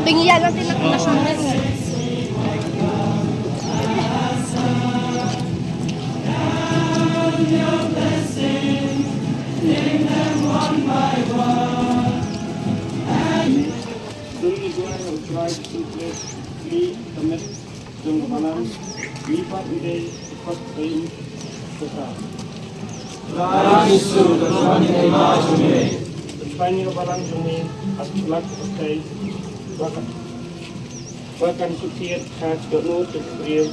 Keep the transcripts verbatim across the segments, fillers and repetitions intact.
Tingnan natin ang national. Dul ni duwai ha U Trai Jisu Khrist, kli ka met jong ka balang, ngi pat ngi dei ki kot ka ïing ka sem. Trai Jisu, ka duwai ka hima jong me. Trai, ngi ka balang jong me, ha khlak ka pyrthei, ba kan, ba kan shu thied ha ka dohnud jong ka briew,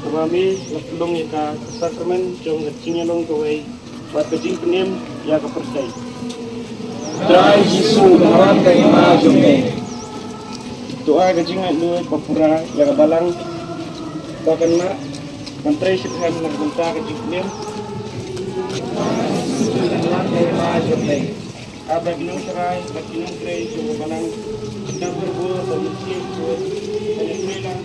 namar me la pynlong ïa ka, ka sakramen jong ka jingïalong kawei bad ka jingpynim ïa ka pyrthei. Trai Jisu, ka duwai ka hima jong me. To ai ka jinglaitluid ba pura ïa ka balang, ba kan lah ban trei shitrhem na ka bynta ka jingpynim. Ka duwai ka hima jong me. Ap ïa ki nongtrai bad ki nongtrei jong ka balang, ki nongpynbor bad ki nongtrei lang.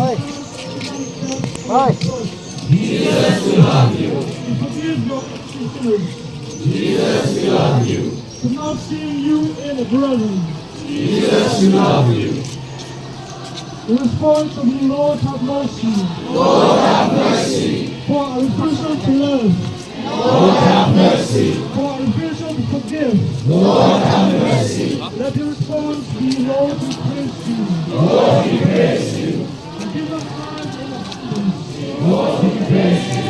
Hi. Hi. Jesus, we love you. We're not seeing you in a brethren. Jesus, we love you. The response will be, "Lord, have mercy." Lord, have mercy. For a refusal to love. Lord, have mercy. For a refusal to forgive. Lord, have mercy. Let your response be, "Lord, we praise you." Lord, we praise you. Forgive us, Lord, in our sins. Lord, we praise you.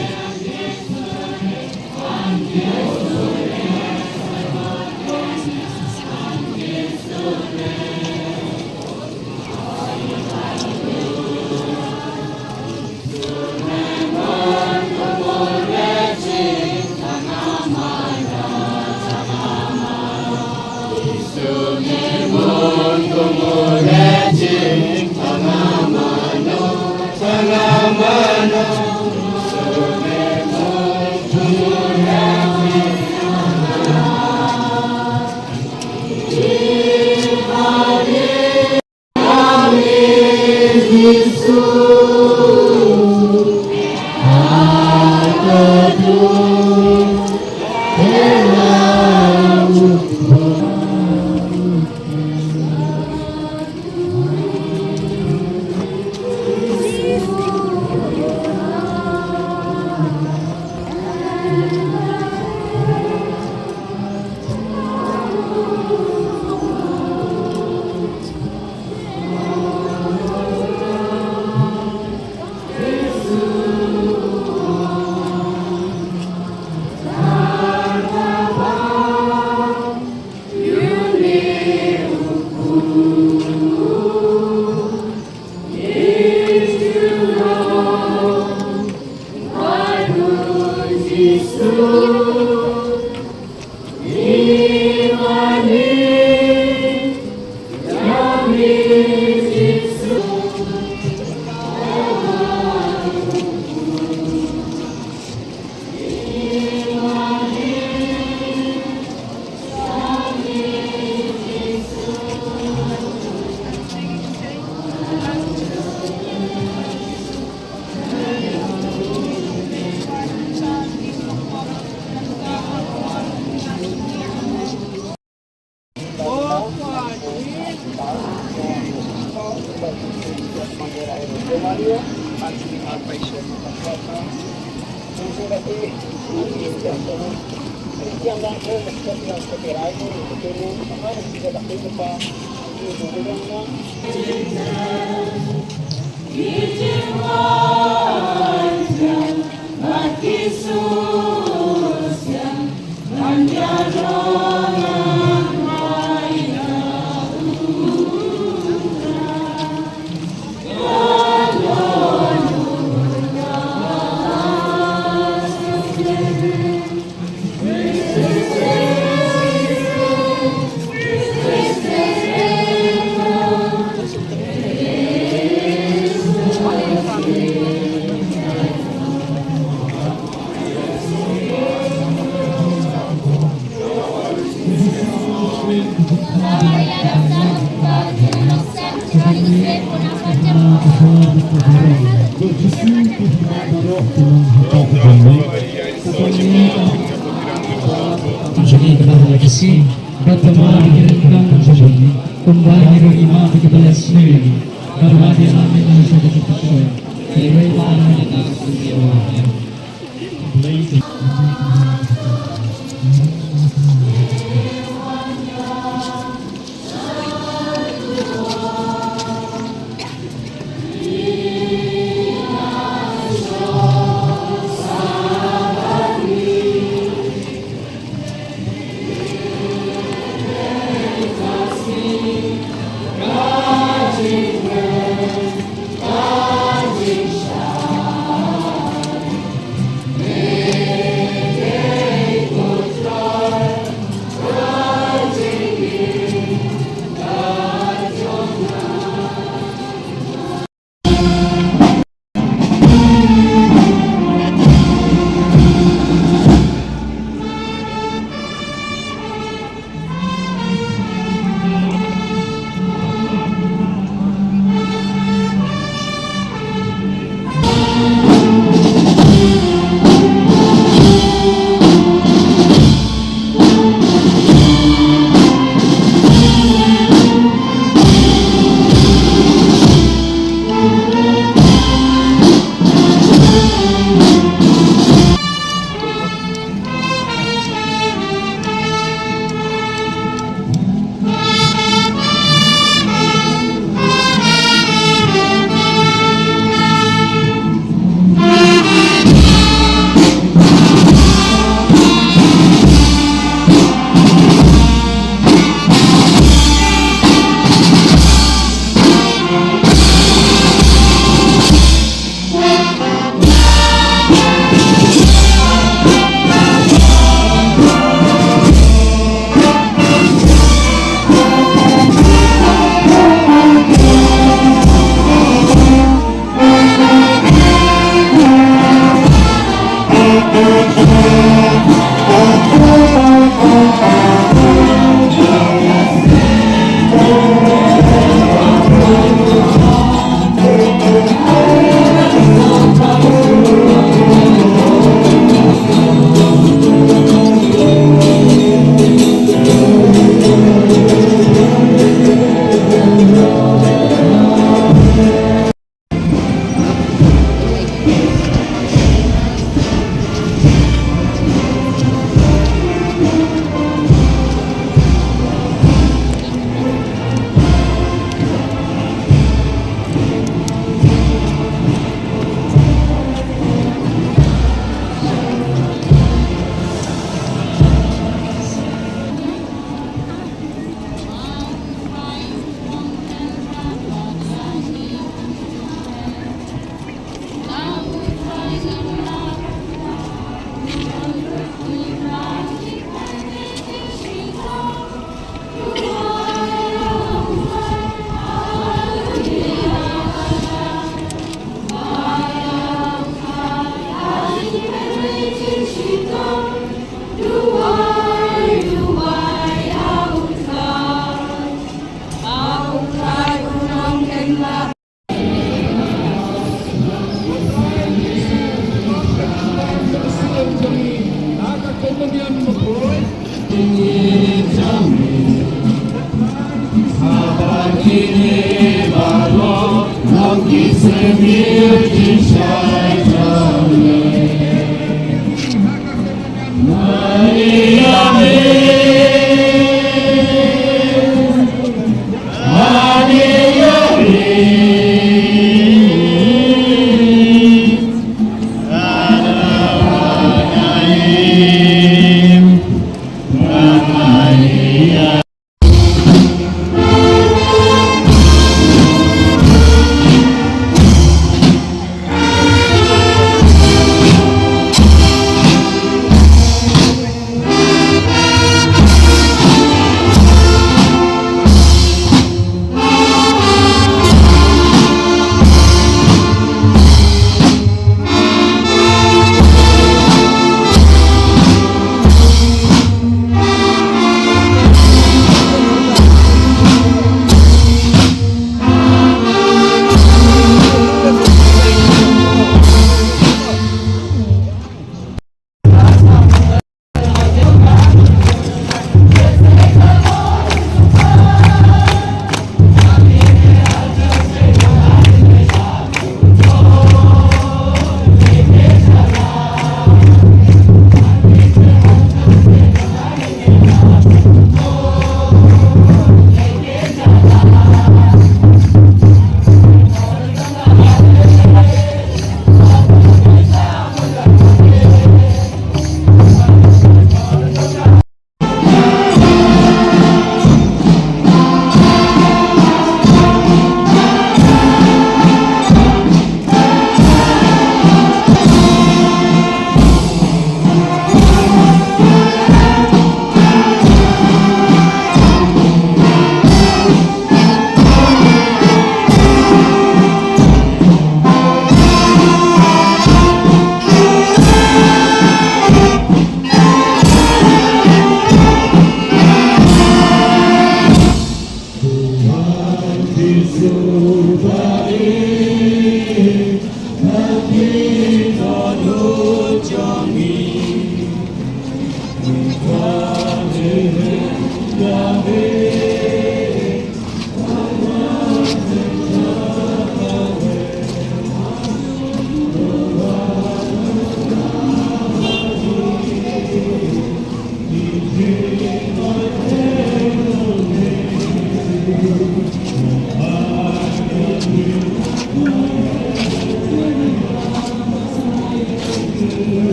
Jong ngi kaba ha la ka sngi, bad ba ma ngi kyrkhu jong ngi, kumba ngi ruh ngi map ïa kiba la sniew ïa ngi, bad ba ngi la mih na ka jingpynshoi. Kyrpei ba ngi la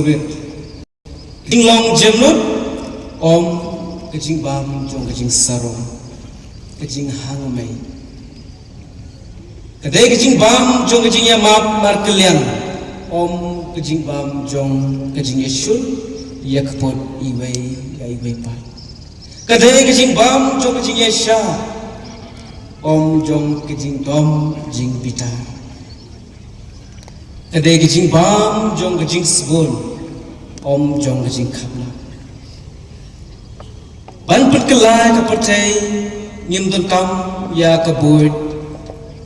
Ka jinglong jemnud, ym ka jingbam jong ka jingsarong, ka jinghangmei. Ka dei ka jingbam jong ka jingïamap markylliang, ym ka jingbam jong ka jingïashun ïakput iwei ïa iwei pat. Ka dei ka jingbam jong ka jingïaishah, ym jong ka jingdom jingbitar. Ka dei ka jingbam jong ka jingsbun, ym jong ka jingkhapnam. Ban pynkylla ïa ka pyrthei, ngim donkam ïa ka buit,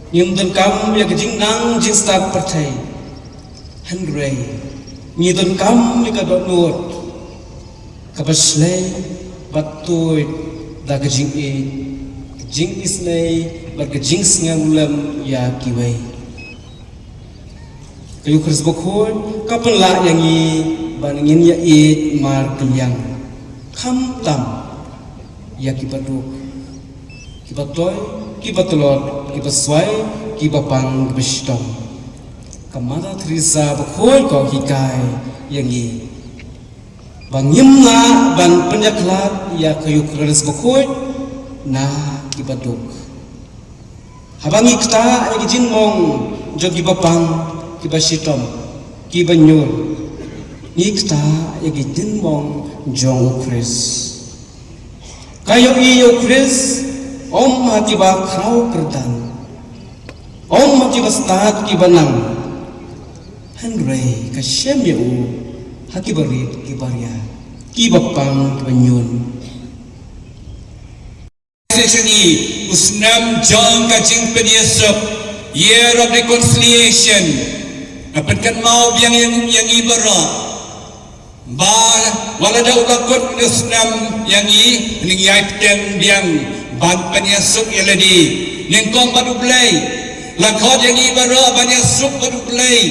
ngim donkam ïa ka jingnang jingstad pyrthei. Hynrei ngi donkam ïa ka dohnud kaba shlei bad tuid da ka jingïeit, ka jingisynei bad ka jingsngewlem ïa kiwei. Ka Eukharist Bakhuid ka pynlah ïa ngi ba ngin ïaieit markylliang, khamtam ïa kiba duk, kiba toi, kiba tlot, kiba swai, kiba pang, kiba shitom. Ka Mother Teresa Bakhuid ka hikai ïa ngi ba ngim lah ban pynïakhlad ïa ka Eukharist Bakhuid na kiba duk. Haba ngi ktah ïa ki jingmong jong kiba pang, kiba shitom, kiba ñiur, ngi ktah ïa ki jingmong jong u Khrist. Ka ïohi ïa u Khrist ym ha kiba khraw kyrdan, ym ha kiba stad kiba nang, hynrei ka shem ïa u ha kiba rit kiba ria, kiba pang kiba ñiun. Session i u snem jong ka jingpynïasuk, Year of Reconciliation, ka pynkynmaw biang ïa ngi baroh. Ba wat la da u la kut u snem ïa ngi, ngi ïai bteng biang ban pynïasuk ïa lade nyngkong bad U Blei. La khot ïa ngi baroh ban ïasuk bad U Blei.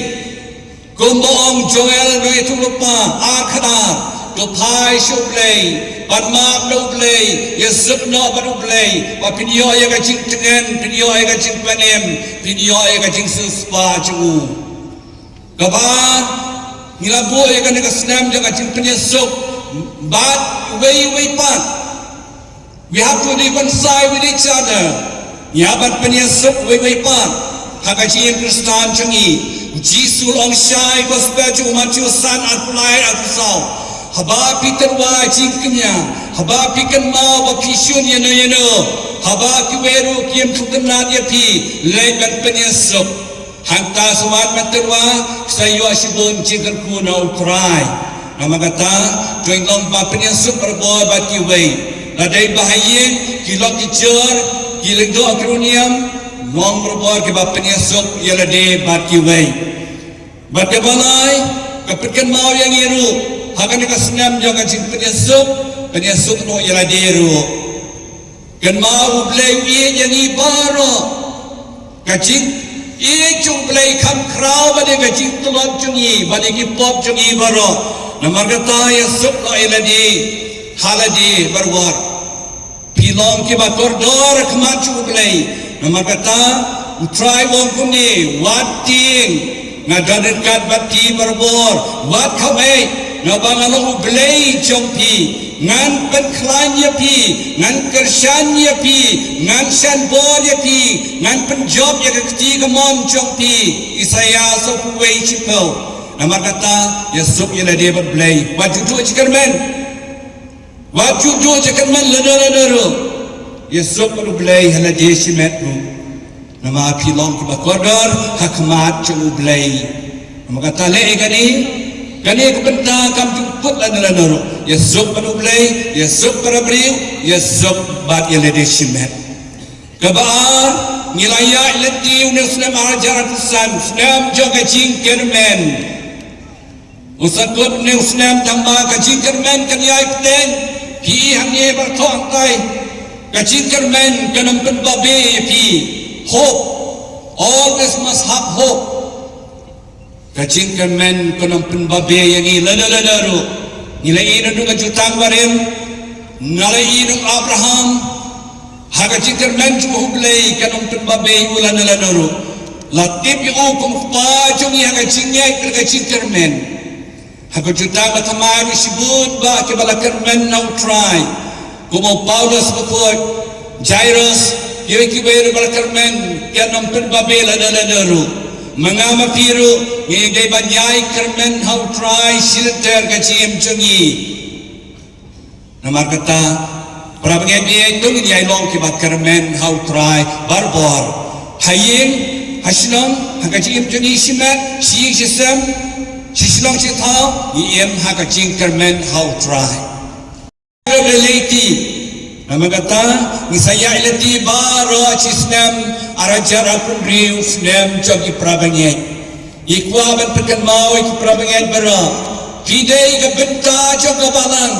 Kumba ong Joel nongïathuhlypa ar khatar, to phai sha U Blei, pan map na U Blei, ïasuk noh bad U Blei, ba phin ïoh ïa ka jingtngen, phin ïoh ïa ka jingpynim, phin ïoh ïa ka jingsiewspah jong u. Kaba ngi la buh ïa kane ka snem jong ka jingpynïasuk bad uwei uwei pat. We have to reconcile with each other. Ngi hap ban pynïasuk uwei uwei pat. Ha ka jingim Khristan jong ngi, U Jisu u la ong shai, Gospel jong u Mathaios san, arphew lai, arphew saw: Haba phi tyrwa jingkñia, haba phi kynmaw ba phi shun ïano ïano, haba kiwei ruh kim thung tynnad ïa phi, leit ban pynïasuk. Hangta sa wan ban tyrwa, sa ïoh shibun jingkyrkhu na U Trai. Namar kata, to ngin long ba pynïasuk barabor bad kiwei. Lada dei ba ha ïing ki lok ki jor, ki lyngdoh ki riewniam, long barabor kiba pynïasuk ïa lade bad kiwei. Bad kaba lai, ka pynkynmaw ïa ngi ruh ha kane ka snem jong ka jingpynïasuk, pynïasuk noh ïa lade ruh. Kynmaw U Blei u ïeit ïa ngi baroh. Ka jingïeit jong U Blei kham khraw ba dei ka jingtlot jong ngi, ba dei ki pop jong ngi baroh. Namar kata ïasuk noh ïa lade ha lade barabor. Phi long kiba kordor ha khmat jong U Blei. Namar kata U Trai u ong kumne, wat tieng, nga don ryngkat bad phi barabor, wat khawai, naba nga long U Blei jong phi. Ngan pynkhlaiñ ïa phi, ngan kyrshan ïa phi, ngan shan bor ïa phi, ngan pynjop ïa ka kti kamon jong phi. Isaïah sawphew wei shiphew. Namar kata ïasuk ïa lade bad Blei. Wat ju duh jingkyrmen. Wat ju duh jingkyrmen lano lano ruh. Ïasuk bad U Blei ha lade shimet ruh. Namar phi long kiba kordor ha khmat jong U Blei. Namar kata leh ïa kane, kane ka bynta kam ju kut lano lano ruh. Ïasuk bad U Blei, ïasuk bad ki briew, ïasuk bad ïa lade shimet. Kaba ar, ngi la ïaid lynti une u snem ar hajar arphew san, snem jong ka jingkyrmen. U sa kut une u snem tang ba ka jingkyrmen kan ïai bteng. Phi hangne baroh hangtai. Ka jingkyrmen kan ym pynbabe ïa phi. Hope. Always must have hope. Ka jingkyrmen kan ym pynbabe ïa ngi lano lano ruh. Ngi la ïohi naduh ka jutang barim. Nga la ïohi u Abraham, ha ka jingkyrmen jong U Blei kan ym pynbabe ïa u lano lano ruh. La tip ïa u kum u kpa jong ngi ha ka jingngeit bad ka jingkyrmen. Ha ka jutang ba thymmai ruh shibun bah kiba la kyrmen ha U Trai. Kum u Paulus bakhuid, Jairus, kiwei kiwei ruh ba la kyrmen, ki ïa nym pynbabe lada lada ruh. Ma nga ma phi ruh, ngi dei ban ïai kyrmen ha U Trai shi lynter ka jingim jong ngi. Namar kata, para bangeit, to ngin ïai long kiba kyrmen ha U Trai barabor. Ha ïing, ha shnong, ha ka jingim jong ngi shimet, shi ïing shi sem, shi shnong shi thaw, ngi im ha ka jingkyrmen ha U Trai. Leit lynti. Namar kata, ngi sa ïaid lynti baroh shi snem ar hajar arphew hynriew, snem jong ki para bangeit. Ngi kwah ban pynkynmaw ïa ki para bangeit baroh, phi dei ka bynta jong ka balang.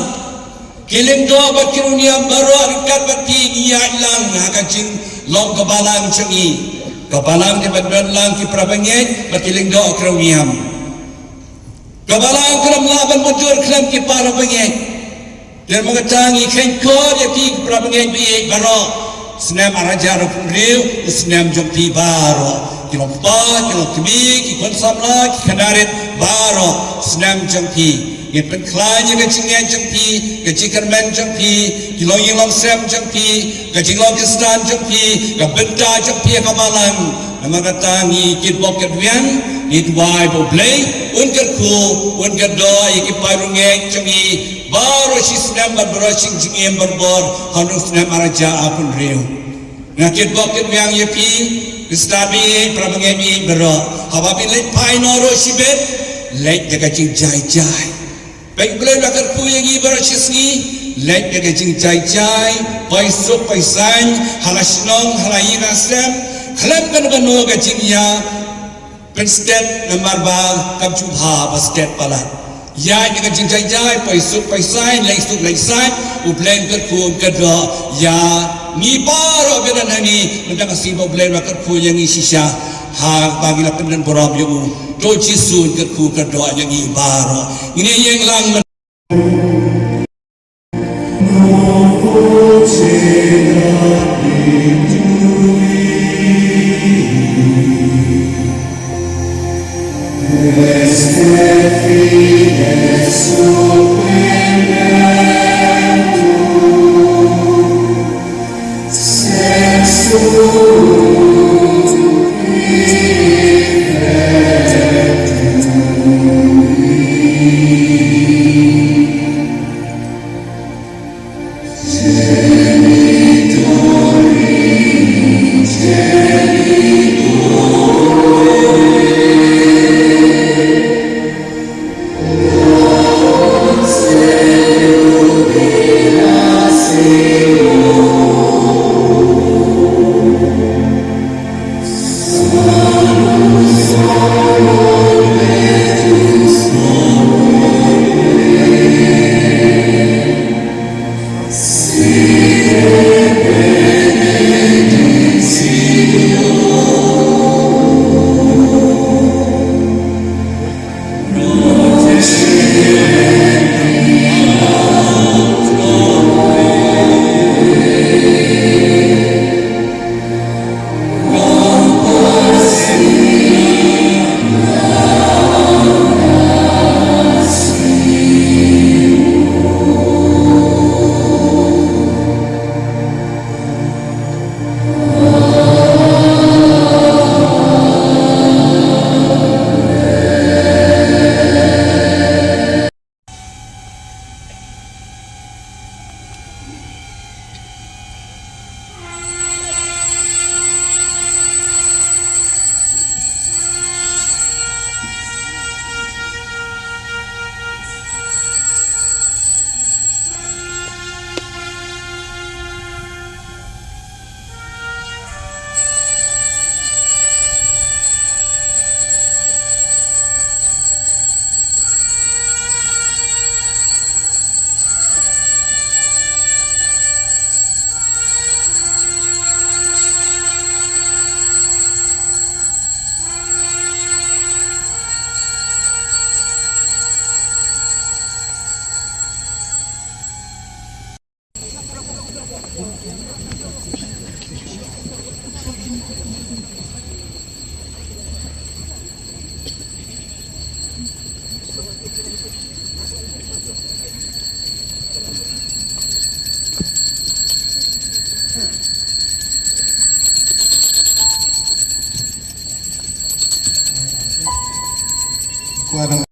Ki lyngdoh bad ki riewniam baroh ryngkat bad phi ngi ïaid lang ha ka jinglong ka balang jong ngi. Ka balang ka ban don lang ki para bangeit bad ki lyngdoh ki riewniam. Ka balang kam lah ban mutdur khlem ki para bangeit. Te namar kata ngi kheiñ khot ïa phi ki para bangeit ba ïeit baroh. Snem ar hajar arphew hynriew u snem jong phi baroh. Ki long kpa, ki long kmie, ki khun samla, ki khynnah rit baroh, snem jong phi. Ngin pynkhlaiñ ïa ka jingngeit jong phi, ka jingkyrmen jong phi, ki longïing longsem jong phi, ka jinglong Khristan jong phi, ka bynta jong phi ha ka balang. Namar kata ngi kitbok kitwiang, ngi duwai ba U Blei un kyrkhu, un kyrdoh ïa ki paid riewngeit jong ngi baroh shi snem bad baroh shi jingim barabor ha u snem ar hajar arphew hynriew. Nga kitbok kitwiang ïa phi, Khristan baieit, para bangeit baieit baroh. Haba phi leit phai noh ruh shibit, leit da ka jingjai jai. Peit U Blei u la kyrkhu ïa ngi baroh shi sngi, leit da ka jingjai jai, poi suk poi saiñ, ha la shnong, ha la ïing ha sem, khlem kano kano ka jingïa pynstet namar ba kam ju bha ba stet palat. Ïaid da ka jingjai jai, poi suk poi saiñ, leit suk leit saiñ, U Blei un kyrkhu un kyrdoh ïa ngi baroh ba don hangne, mynta ka sngi ba U Blei u la kyrkhu ïa ngi shisha, haba ngi la pyndon burom ïa u. To Jisu un kyrkhu kyrdoh ïa ngi baroh. Ngin ïeng lang.